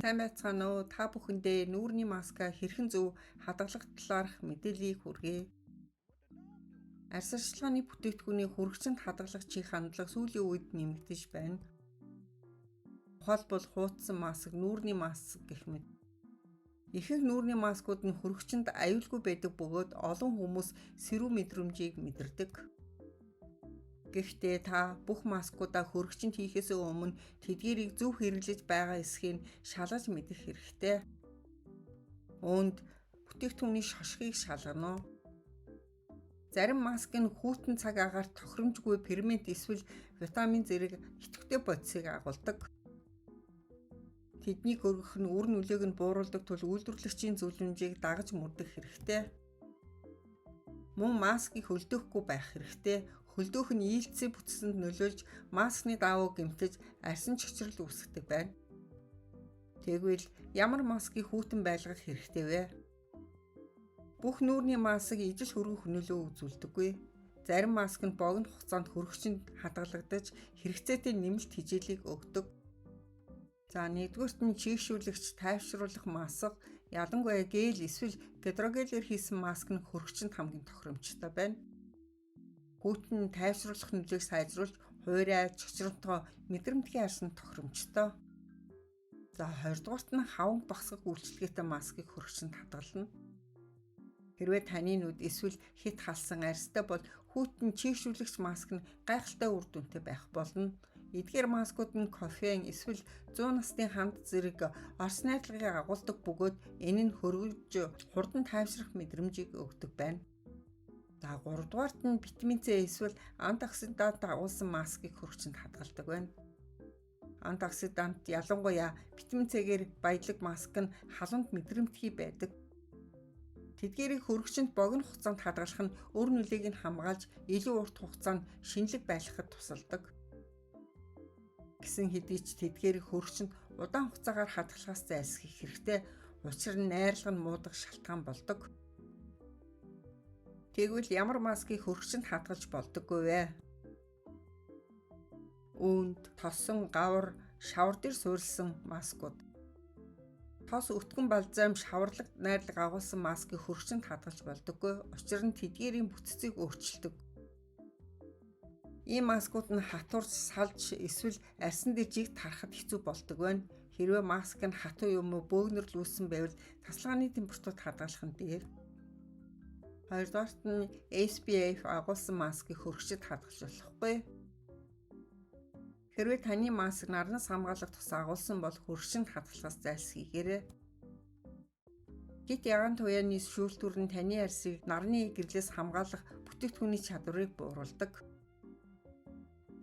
Сайн байцгаана уу? Та бүхэндээ нүүрний маска хэрхэн зөв хадгалах талаарх мэдээллийг хүргэе. Арьс арчилгааны бүтээгдэхүүнийг хөргөгчинд хадгалах чих хандлага сүүлийн үед нэмэгдэж байна. Тухайлбал хуудсан маск, нүүрний маск гэх мэт. Ихэнх нүүрний маскууд нь хөргөгчинд аюулгүй байдаг бөгөөд олон хүмүүс сэрүү мэдрэмжийг мэдэрдэг. Гэхдээ та бүх маскуудаа хөргөгчинд хийхээс өмнө тэдгээрийг зөв хэрэглэж байгаа эсэхийг шалгаж мэдэх хэрэгтэй. Үүнд бүтээгдэхүүний шошгыг шалгана уу? Зарим маск нь хүйтэн цаг агаарт тохиромжгүй фермент эсвэл витамин зэрэг идэвхтэй бодисыг агуулдаг. Тэднийг өргөх нь үр нөлөөг нь бууруулдаг тул үйлдвэрлэгчийн зөвлөмжийг дагаж мөрдөх хэрэгтэй. Мөн маскыг хөлдөөхгүй байх хэрэгтэй. Хөлдөөх нь ийлцээ бүтсэнд нөлөөлж, маскны даавуу гэмтэж, арьсан чочрол үүсгэдэг байна. Тэгвэл ямар маскыг хүйтэн байлгах хэрэгтэй вэ? Бүх нүүрний маск ижил хөргөх нөлөө үзүүлдэггүй. Зарим маск нь богино хугацаанд хөргөгчинд хадгалагдаж, хэрэгцээтэй нэмэлт хичээлийг өгдөг. За, нэгдүгээрт нь чийгшүүлэгч тайвшруулах маск, ялангуяа гель эсвэл гидрогелээр хийсэн маск нь хөргөгчинд хамгийн тохиромжтой байна. Хүйтэн тайвшруулах нөлөөг сайжруулж, хуурай, чочромтгой, мэдрэмтгий арьсанд тохиромжтой. За, хоёрдугаарт нь хаванг багасгах үйлчилгээтэй маскыг хөргөгчинд хадгална. Хэрвээ таны нүд эсвэл хэт халсан арьстай бол хүйтэн чийгшүүлэгч маск нь гайхалтай үр дүнтэй байх болно. Эдгээр маскууд нь кофеин эсвэл 100 насны ханд зэрэг орос найрлагыг агуулдаг бөгөөд энэ нь хөргөж хурдан тайвшрах мэдрэмжийг өгдөг байна. За, гуравдугаарт нь витамин С эсвэл антиоксидант агуулсан маскыг хөргөгчинд хадгалдаг байна. Антиоксидант, ялангуяа витамин С-гээр баялаг маск нь халуунд мэдрэмтгий байдаг. Тэдгээрийг хөргөгчинд богино хугацаанд хадгалах нь үр нөлөөг нь хамгаалж, илүү урт хугацаанд шинэлэг байлгахад тусалдаг. Гэсэн хэдий ч тэдгээрийг хөргөгчинд удаан хугацаагаар хадгалахаас зайлсхийх хэрэгтэй. Учир нь найрлага нь муудах шалтгаан болдог. Тэгвэл ямар маскыг хөргөгчинд хадгалж болдоггүй вэ? Үүнд тосон, гавар, шавар дээр суурилсан маскууд. Тос, өтгөн бальзам, шаварлаг найрлага агуулсан маскыг хөргөгчинд хадгалж болдоггүй. Учир нь тэдгээрийн бүтцийг өөрчилдөг. Ийм маскууд нь хатуурч, салж эсвэл арьсан дээр жиг тарахад хэцүү болдог байна. Хэрвээ маск нь хатуу юм уу бөөгнөрлүүлсэн байвал тасалгааны температурт хадгалах нь дээр. Хоёрдугаарт нь SPF агуулсан маскыг хөргөгчид хадгалж болохгүй. Хэрвээ таны маск нарнаас хамгаалах тос агуулсан бол хөргөгчинд хадгалахаас зайлсхийгээрэй. Хэт ягаан туяаны шүүлтүүр нь таны арьсыг нарны гэрлээс хамгаалах бүтээгдэхүүний чадварыг бууруулдаг.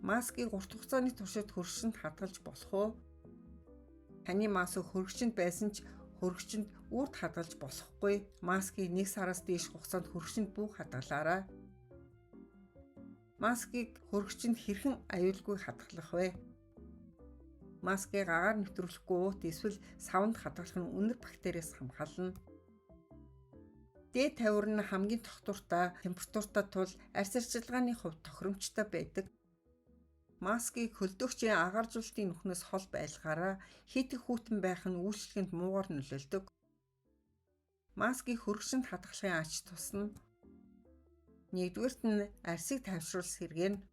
Маскыг урт хугацааны туршид хөргөгчинд хадгалж болох уу? Таны маск хөргөгчинд байсан ч хөргөгчинд үрд хадгалж болохгүй. Маскыг 1 сараас дээш хугацаанд хөргөгчинд бүү хадгалаарай. Маскыг хөргөгчинд хэрхэн аюулгүй хадгалах вэ? Маскыг агаар нэвтрүүлэхгүй уут эсвэл саванд хадгалах нь үнэр бактериас хамгаална. Дээд тавиур нь хамгийн тогтвортой температуртай тул арьс арчилгааны хувьд тохиромжтой байдаг. Маскыг хөлдөөгчийн агааржуулалтын нүхнээс хол байлгаарай. Хэт их хүйтэн байх нь үйлчлэгэнд муугаар нөлөөлдөг. Маскыг хөргөгчинд хадгалахын ач тус нь: нэгдүгээрт нь арьсыг тайвшруулах сэргээнэ.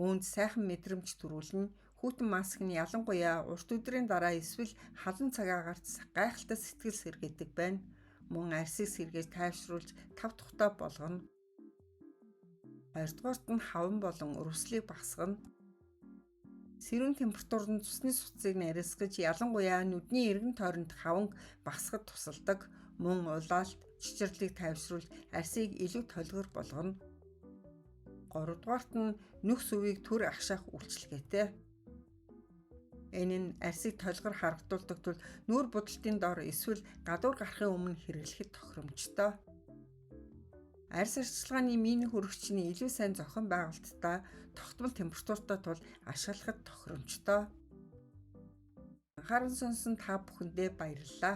Үүнд сайхан мэдрэмж төрүүлнэ. Хүйтэн маск нь ялангуяа урт өдрийн дараа эсвэл халуун цаг агаарт гайхалтай сэтгэл сэргээдэг байна. Мөн арьсыг сэргээж тайвшруулж тав тухтай болгоно. Хоёрдугаарт нь хаван болон өрөвслийг багасгана. Сэрүүн температур нь цусны судсыг нарийсгаж, ялангуяа нүдний эргэн тойронд хаванг багасгахад тусалдаг. Мөн улаалт, чичирлийг тайвшруулж арьсыг илүү толигор болгоно. Гуравдугаарт нь нүх сүвийг түр агшаах үйлчилгээтэй. Энэ нь арьсыг толигор харагдуулдаг тул нүүр будалтын дор эсвэл гадуур гарахын өмнө хэрэглэхэд тохиромжтой. Арьс арчилгааны мини хөргөгчний илүү сайн зохион байгуулалттай тогтмол температуртай тул ашиглахад тохиромжтой. Анхааран сонсон та бүхэндээ баярлалаа.